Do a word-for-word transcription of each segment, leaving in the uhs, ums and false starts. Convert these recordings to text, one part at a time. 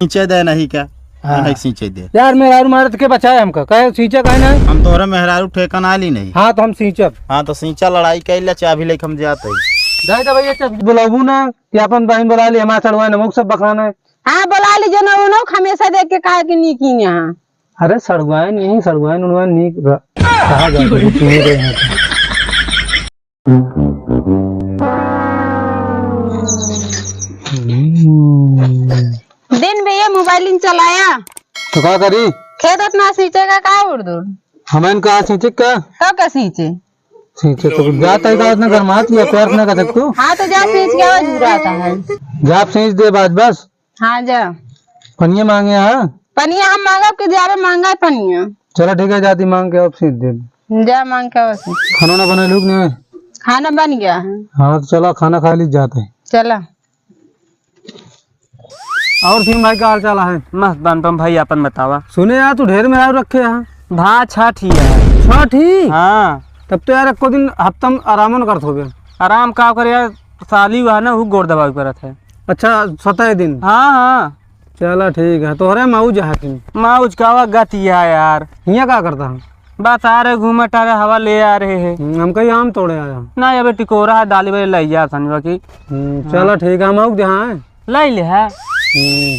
सींचे दे नहीं का? हाँ। नहीं सींचे दे। यार, मेहरारू मारत के बचाए हमका, कहे सींचे कहे नहीं? हम तोहरे मेहरारू ठेका ना ली नहीं। हाँ, तो हम सींचब। हाँ, तो सींचा लड़ाई कैला, चाबी लेके हम जात हई। जाए तो भैया, चाबी बुलाबू ना कि अपन बहन बुला ली, हमारे सड़ुआ नमक सब बखाना है। हाँ, बुला ली, जो ना उन्हों हमेशा देख के कहा कि नी की यहाँ। अरे सड़ुआइन नहीं, सड़ुआइन उड़ुआइन नहीं र-, कहा जाए, तो सुने रहे हैं। दिन भैया मोबाइल इन चलाया। तो का करी? खेत उतना सींचे का, का उड़ दूर? हमें कहा सींचे का? का, का सींचे? सींचे तो कुछ जाता है का, उतना गरमात लिया, प्यार ना कर सकतू? हाँ, तो जा सींच के आवा, झुराता है। जा आप सींच दे बाज बस। हाँ, जा। पनिया मांगे, हाँ? पनिया हम मांगब कि जाबे मांगा है पनिया? चला ठीक है, जाती मांग के अब सींच दे। जा मांग के अब सींच। खाना ना बना लूक नहीं? खाना बन गया है। हाँ, तो चला खाना खा ली जाते हैं। चला। और सिंह भाई का हाल चाल है? मस्त बान तुम भाई, अपन बतावा। सुने यार, तू ढेर मेहरारू रखे हैं। भा छठी है। छठी? हाँ। तब तो यार, एको दिन हफ्ता में आराम न करत होबे। आराम का करे यार, साली हुआ ना, वो गोड़ दबाव करत है। अच्छा, सतह दिन? हाँ, हाँ। चला ठीक है, तोहरे मौज है फिर। मौज का हुआ, गति है यार। हियाँ का करता है? बस आ रहे, घूमे टहरे, हवा ले आ रहे हैं। हम्म, हम कहीं आम तोड़े आया। ना, अबे टिकोरा है, डाली वाली लाई जा सन बाकी। हम्म, हाँ। चला ठीक है, हम आउक दे, हाँ। लाई ले है। हम्म।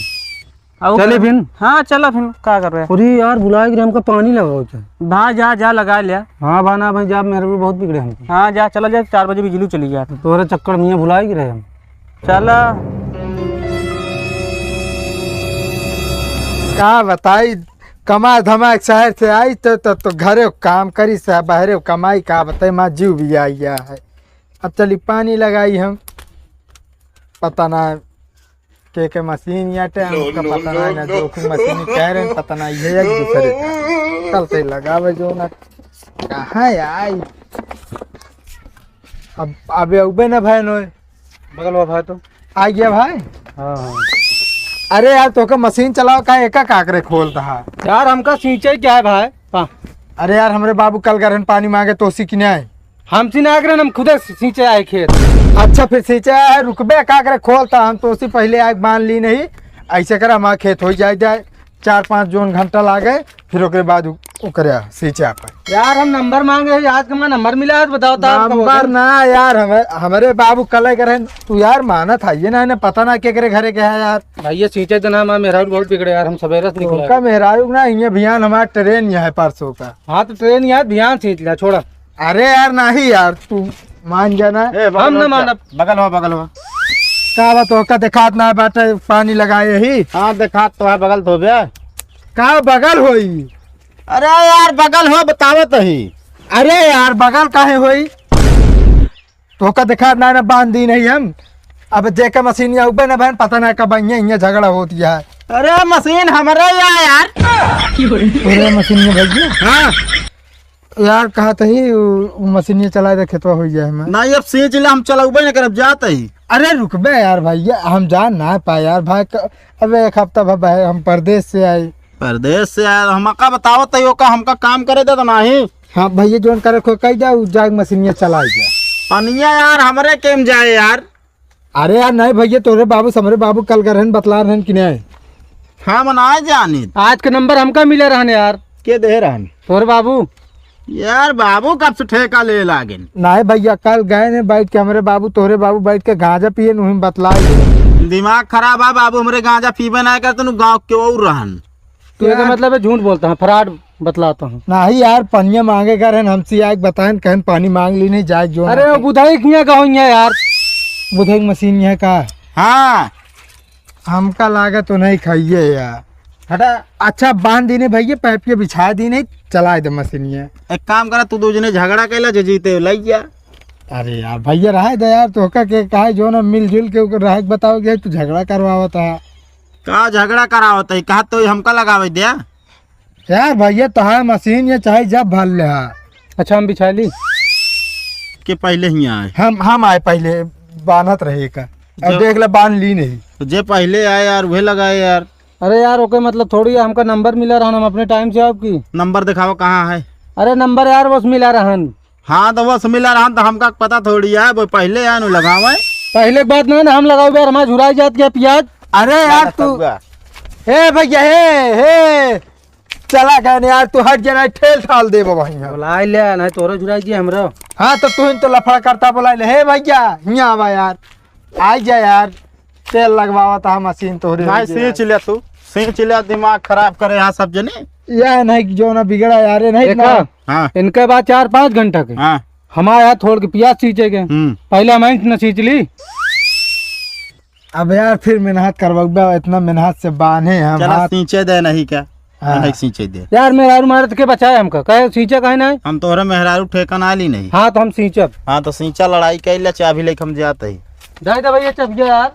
आउ चले कर। फिन? हाँ, चला फिन, का कर रहे? अरे यार, बुलाए के हमका पानी लगाओ क्या? भा जा, जा लगा लिया। हाँ, भा ना भाई, जा, मेरे को बहुत बिगड़े हमको। हाँ, जा, चला जा, चार बजे बिजली चली गया। तोहरे चक्कर में भुलाए के रहे हम। चला। का बताई, कमा धमा के शहर से आई तो, तो, तो घरे काम करी से, बहरे कमाई, का बताई, माँ जीव भी आई गया है। अब चली पानी लगाई हम, पता ना के के मशीन याटे, हमका पता ना, ना जोखिम मशीन कह रहे हैं, पता ना ये एक दूसरे का। चलते लगावे जो ना, कहाँ आई? अब, अबे उबे ना भाई नोए। बगल हुआ भाई तो। आ गया भाई? हाँ, हाँ। अरे यार, तोहका मशीन चलाओ का, एका काकरे खोलता है? यार, हमका सींचे क्या है भाई? हाँ। अरे यार, हमरे बाबू कल गरहन पानी मांगे, तोसी कि नहीं? हम सी ना करन, हम खुदे सींचे आए खेत। अच्छा, फिर सींचे आए, रुकबे का करे, खोलता हम तोसी पहले आए बांध ली नहीं। ऐसे कर, हमारा खेत हो जाए, जाए, चार पाँच जोन घंटा लागे, फिर ओकरे बाद उ-, ओकरे आ, सींचे आप। यार, हम नंबर मांगे हैं, आज का हमारा नंबर मिला है, तो बताओ, तार कब नंबर होगा? ना यार, हमें, हमरे बाबू कल गरहन, तू यार मानत है, ये ना, ना पता ना के करे घरे के है यार। भाई, ये सींचे तो ना, हमारा मेहरारू बहुत बिगड़े यार, हम सवेरे से निकले। उनका मेहरारू ना, ये भियान हमारा ट्रेन ये है परसों का। हाँ, तो ट्रेन यार, भियान सींच लिया, छोड़ा। अरे यार, नहीं यार, तू मान जाना। ए, बगल हम ना हो जा। मानब। बगल हो, बगल हो। का बा, तोहका देखात ना बाटे, पानी लगाए ही। हाँ, देखात तो है, बगल धोबे। का बगल होई? अरे यार, बगल हो, बतावत ही। अरे यार, बगल काहे होई? तोहका देखात ना, ना बांध दी नहीं हम। अब जेका मशीन या उबे ना बहन, पता ना कब इहाँ, इहाँ झगड़ा होती है। अरे मशीन हमरे या यार। अरे मशीन में भैया। हाँ। यार, कहत ही, उ, उ मशीनिया चलाए दे, खेतवा होइ जाए हमार। नहीं, अब सींच ले, हम चलउबे न करब, जात ही। अरे, रुकबे यार भैया, हम जा ना पाए यार, भाई, क-, अबे, एक हफ्ता भर भाई, हम परदेस से आए। परदेस से आए, हमका बतावत ही, ओका हमका काम करे दे तो नहीं। हाँ, भैया, जोन करे खो कह जा, उ जाए मशीनिया चलाए जा। पनिया यार, हमरे केम जाए यार। अरे यार, नहीं भैया, तोरे बाबू, हमरे बाबू कल गए रहन, बतला रहन कि नहीं? हाँ, मनाए जानित। आज के नंबर हमका मिले रहन यार। के दे रहन? तोरे बाबू। यार, बाबू कब से ठेका ले लागेन? नहीं भैया, कल गए ने बैठ के हमरे बाबू, तोरे बाबू बैठ के गांजा पिए, उही में बतलाए। दिमाग खराब है बाबू, हमरे गांजा पीबे नहीं करते, नु गाँव के और रहन। तू एकर यार। मतलब है झूठ बोलता है, fraud बतलाता हूँ। नहीं यार, पनिया मांगे का रहन, हमसे आए के बताएन, कहन पानी मांग ली नहीं, जाए जो अरे ना वो बुधाई किया का होइया यार। बुधाई की मशीन है का? हाँ। हमका लागत तो नहीं खाइए यार। हटा। अच्छा, बांध दीने भैया, पैप के बिछा दीने, चलाए दे मशीनिया। एक काम करा, तू दो जने झगड़ा कैला, जो जीते लाई जा। अरे यार, भैया रहे दे यार, तोहका के कहा जो ना मिलजुल के ओकर रहे के बताओ के, तू झगड़ा करवावत है। का झगड़ा करावत है? कहा तो हमका लगावे दे। यार भैया, तोहार मशीन ये चाहे जब भर ले हा। अच्छा, हम बिछा ली। के पहले ही आए। हम, हम आए पहले, बांधत रहे का। अब जब देख ले, बांध ली नहीं। तो जे पहले आए यार, वह लगाए यार। अरे यार, ओके मतलब थोड़ी है, हमका नंबर मिला रहा, हम अपने टाइम से आउब की। नंबर दिखाओ, कहाँ है? अरे नंबर यार, बस मिला रहन। हाँ, तो बस मिला रहन, तो हमका पता थोड़ी है, वो पहले आए नु लगावे। पहले के बात नहीं ना, हम लगाओ यार, हमारे झुराई जात गया प्याज। अरे यार, तू सौगा। ए भैया, हे, हे, चला गए न यार, तू हट जा, नहीं ठेल ठाल देबो वहीं हम। बोलाइ ले, नहीं तोरो जुड़ाई दिया हमरो। हाँ, तो तू ही तो लफड़ा करता, बोलाइ ले। हे भैया, हियाँ आवा यार, आइ जा यार, तेल लगवावा था मशीन तोहरे। नहीं, हो गया। सींच ले तू, सींच ले, दिमाग खराब करे यहाँ सब जने। यह नहीं कि जो ना बिगड़ा यार, ये नहीं देखा? ना। हाँ। इनके बाद चार पाँच घंटा के। हाँ। हमारे यहाँ थोड़ के पियाज सींचे के। हम्म। पहले हम इंच न सींच ली। अब यार फिर मेहनत करवाबा, इतना मेहनत से बांधे हम चला हाथ। सींचे दे नहीं क्या? हाँ। नहीं सींचे दे। यार मेहरारू मारत के बचाए हमका, कहे सींचे कहे नहीं? हम तोहरे मेहरारू ठेका ना ली नहीं। हाँ तो हम सींचब। हाँ तो सींचा लड़ाई कर ले, चाबी लेके हम जाते ही। दे दे भैया चाबिया यार।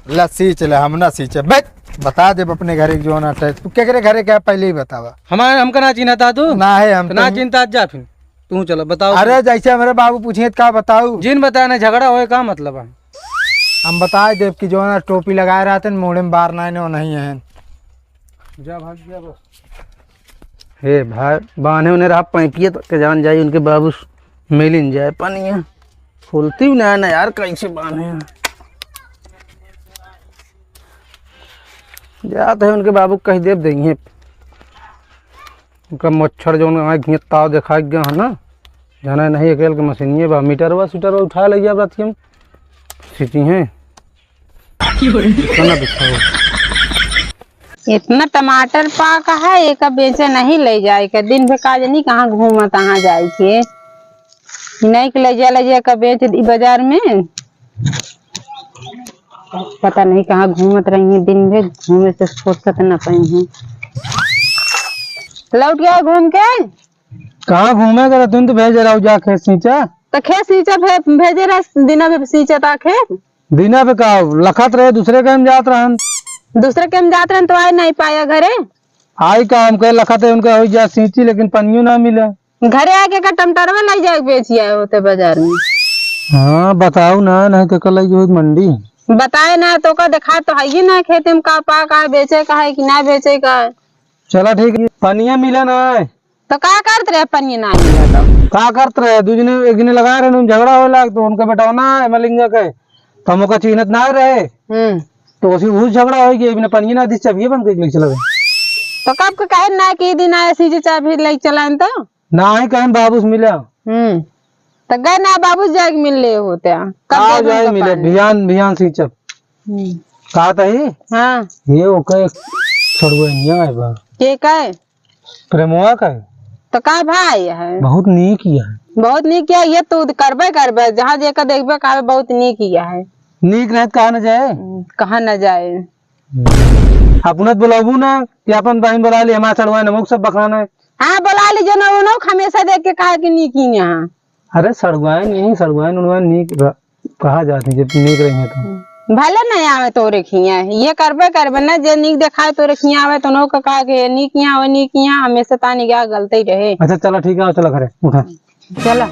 ला सींच ले, हम ना सींचे। बैठ, बता दे अपने घरे के जो ना टे-, तू केकरे घरे के है पहले ही बतावा। हमारे, हमका ना चिन्हता तू? ना है, हम तो ना तो चिन्हता, जा फिर। तू चलो, बताओ। अरे, जैसे हमरे बाबू पूछे, तो का बताऊ? जिन बताए ना, झगड़ा होए, का मतलब है? हम बताए देब कि जो ना टोपी लगाए रहते हैं, मूड़े में बार ना, नहीं है। जा भाग, जा बस। हे भाई, बान्हे उन्हें रहा पैंपिए तक के जान जाई, उनके बाबू मिलिन जाए पनिया। खुलती भी ना, ना यार, कैसे बान्हे हैं? जात है उनके बाबू, कह देब देंगे। उनका मच्छर जौन आँख हियाँ ताव देखा गया है ना, जाना नहीं अकेल के मशीनिए बा, मीटरवा सूटरवा उठा ले गया बात हम सींची हैं। इतना बिछाओ। इतना टमाटर पाका है, एका बेचे नहीं ले जाए के, दिन भर का जनी कहाँ घूमत, कहाँ जाए के, नहीं के ले जा, ले जा का बेच दी बाजार में। पता नहीं कहाँ घूमत रही हैं, दिन भर घूमे से फुर्सत न पाई हैं। लौट गया घूम के? कहाँ घूमे करे, तुम तो भेजे रहो जा खेत सींचा। तो खेत सींचा भे-, भेजे रहे, दिना में सींचा था खेत। दिना पे का लखत रहे, दूसरे के हम जात रहन। दूसरे के हम जात रहन तो आए नहीं पाया घरे। आई का हम कहे लखत है उनका हो जा सींची, लेकिन पनियो ना मिला। घरे आके का टमाटरवा लाई जाए बेचिया होते बाजार में। हाँ, बताओ ना, नहीं तो कल आई होत मंडी। बताए ना तो का देखा तो है ही ना खेते में का पा का बेचे का है कि ना बेचे का है। चला ठीक है, पनिया मिला ना है। तो का करत रहे पनिया ना मिला तो? का करत रहे, दू जने, एक जने लगा रहे, झगड़ा होए लाग, तो उनका बेटवा ना है मलिंगा के, तो हम ओका चिन्हत ना रहे। हम्म। तो उसी उस झगड़ा हो गया, बिना पनिया ना दिस चाबिये बन के लेके चला गया। तो कब के कहे ना कि दिन आए सीजे चाबी लेके चलाएं तो? ना ही कहन बाबू से मिला। हम्म। तो गए ना बाबू से जाके मिल ले होते हैं। कब आओ दे दे जाए उनका मिले, पानी? भियान, भियान सींचब। हम्म। का तही? हाँ। ये ओके सड़ुआइनिया है बा। के का है? प्रेमवा का है। तो का भाई है? बहुत नीक किया है। बहुत नीक किया, ये तू करबे करबे, जहाँ जेकर देखबे कहबे बहुत नीक किया है। नीक रहत कहाँ न जाए? हम्म, कहाँ न जाए? अपना तो बुलाबू ना कि अपन बहन बुला ली, हमारे सड़ुआइन, हम सब बखान है। हाँ, बुला ली, जो ना उन्हों हमेशा देख के कहा कि नीक ही यहाँ। अरे सड़ुआइन नहीं, सड़ुआइन उड़ुआइन नीक र-, कहा जात है, जब नीक रही है तो। भले नहीं आवे तोरे खिया, ये करबे करबे ना, जे नीक देखाए तोरे खिया आवे, तो उन्हों का कहा कि नीक यहाँ आवे, नीक यहाँ, हमेशा तानी क्या गलते ही रहे। अच्छा चला ठीक है, चला घरे, उठा। चला।